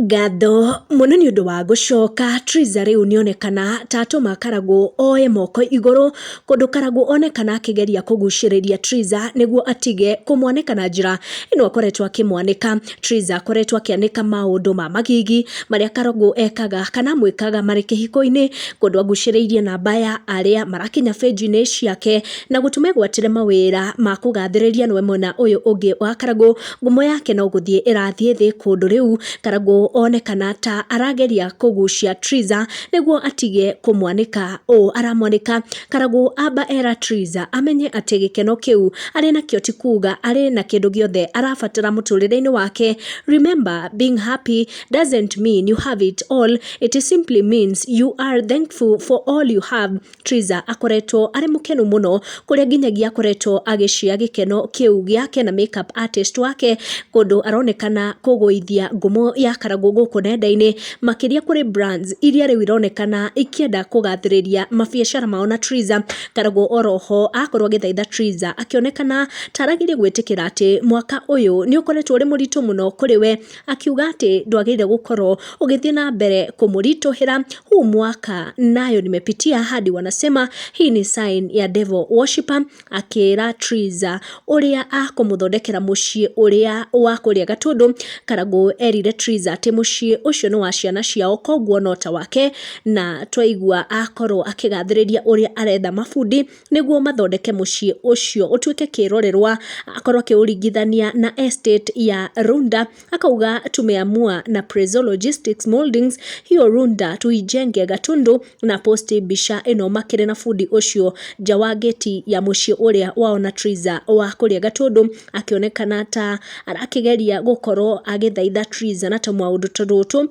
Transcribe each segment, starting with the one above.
Ngatho mũno nĩ ũndũ wa gũcoka. Triza rĩu nĩonekana ta atũma Karagũ oe moko igũrũ, kũndũ Karagũ onekana akĩgeria kũgucĩrĩria Triza nĩguo atige kũmwanĩka na njĩra ĩno akoretwo akĩmwanĩka. Triza akoretwo akĩanĩka maũndũ ma magigi marĩa Karagũ ekaga kana amwĩkaga marĩ kĩhiko-inĩ, kũndũ agucĩrĩirie namba ya arĩa marakinya benji-inĩ ciake na gũtũma egwatĩre mawĩra ma kũgathĩrĩria nĩwe mwena ũyũ ũngĩ wa Karagũ, ngumo yake no gũthiĩ ĩrathiĩ thĩ, kũndũ rĩu Karagũ onekana ta arageria kũgucia Triza nĩguo atige kũmwanĩka ũũ aramwanĩka. Karagũ amba era Triza amenye atĩ gĩkeno kĩu arĩ nakĩo ti kuga arĩ na kĩndũ gĩothe arabatara mũtũrĩre-inĩ wake. Remember, being happy doesn't mean you have it all, it simply means you are thankful for all you have. Triza akoretwo arĩ mũkenu mũno, kũrĩa nginyagia akoretwo agĩcia gĩkeno kĩu gĩake na makeup artist wake, kũndũ aronekana kũgũithia ngumo ya Karagũ gũkũ nenda-inĩ, makĩria kũrĩ brands iria rĩu ironekana ikĩenda kũgathĩrĩria mabiacara mao na Triza. Karagũ oroho akorwo agĩthaitha Triza akĩonekana ta arageria gwĩtĩkĩra atĩ mwaka ũyũ nĩ ũkoretwo ũrĩ mũritũ mũno kũrĩ we, akiuga atĩ ndwagĩrĩire gũkorwo ũgĩthiĩ na mbere kũmũritũhĩra. Huu mwaka nayo nimepitia hadi wanasema hii ni sign ya devil worshipper, akĩra Triza ũrĩa akũmũthondekera mũciĩ ũrĩa wa kũrĩa Gatũndũ. Karagũ erire Triza atĩ mũciĩ ũcio nĩ wa ciana ciao, koguo no ta wake, na twaigua akorwo akĩgathĩrĩria ũrĩa aretha mabundi nĩguo mathondeke mũciĩ ũcio ũtuĩke kĩrorerwa, akorwo akĩũringithania na estate ya Runda, akauga tumeamua na Prezo Logistics Moldings hiyo Runda tuijenge Gatundu, na posti mbica ĩno makĩrĩ na bundi ũcio nja wa gĩti ya mũciĩ ũrĩa wao na Triza wa kũrĩa Gatũndũ, akĩonekana ta arakĩgeria gũkorwo agĩthaitha Triza na tũmaũndũ tũtũ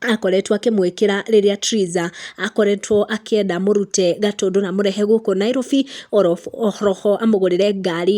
akoretwo akĩmwĩkĩra rĩrĩa Triza akoretwo akĩenda mũrute Gatũndũ na mũrehe gũkũ Nairobi, oroho amũgũrĩre ngari.